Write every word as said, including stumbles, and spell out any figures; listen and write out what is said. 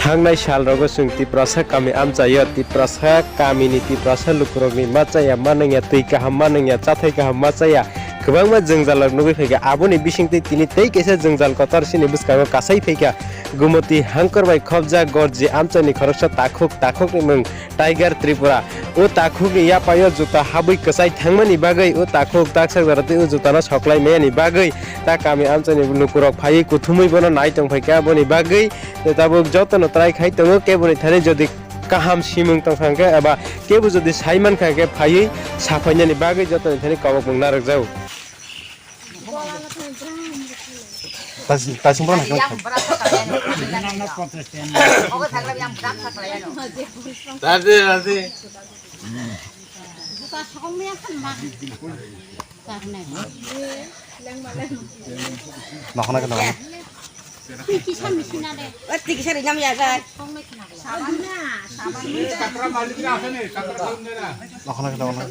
Thangnai salrogo chwng Tiprasa kami amchaio, Tiprasa kamini Tiprasa lukurokni ma chaya, ma nangya, twi kaham ma nangya, chathai kaham ma chaya, kwbangma jwngjalrok nugwi phaikha. Aboni bisingtwi tini tei kaisa jwngjal kotor chini bwskango kasai phaikha. Gumoti hangkor bai khopjak Gorji amchaini khoroksa takhuk, takhukni mung Tiger Tripura. O takhukni yapaio juta habwi kwchai thangmani bagwi, o takhuk taksa jora tei o jutano soklai mayani bagwi ta kami amchaini lukurok phaiwi kuthumwi bono nai tong phaikha. Aboni bagwi tabuk jotono try khai tongo, keboni thani jodi kaham simung tong kha hwnkhe eba kebo jodi sai man kha hwnkhe phaiwi saphainani bagwi jotoni thani kobokmung narwkjago. Tasing, tasing bono hwnkhe. Tadi, tadi. Nokhona khe nokhona. Nokhona khe nokhona.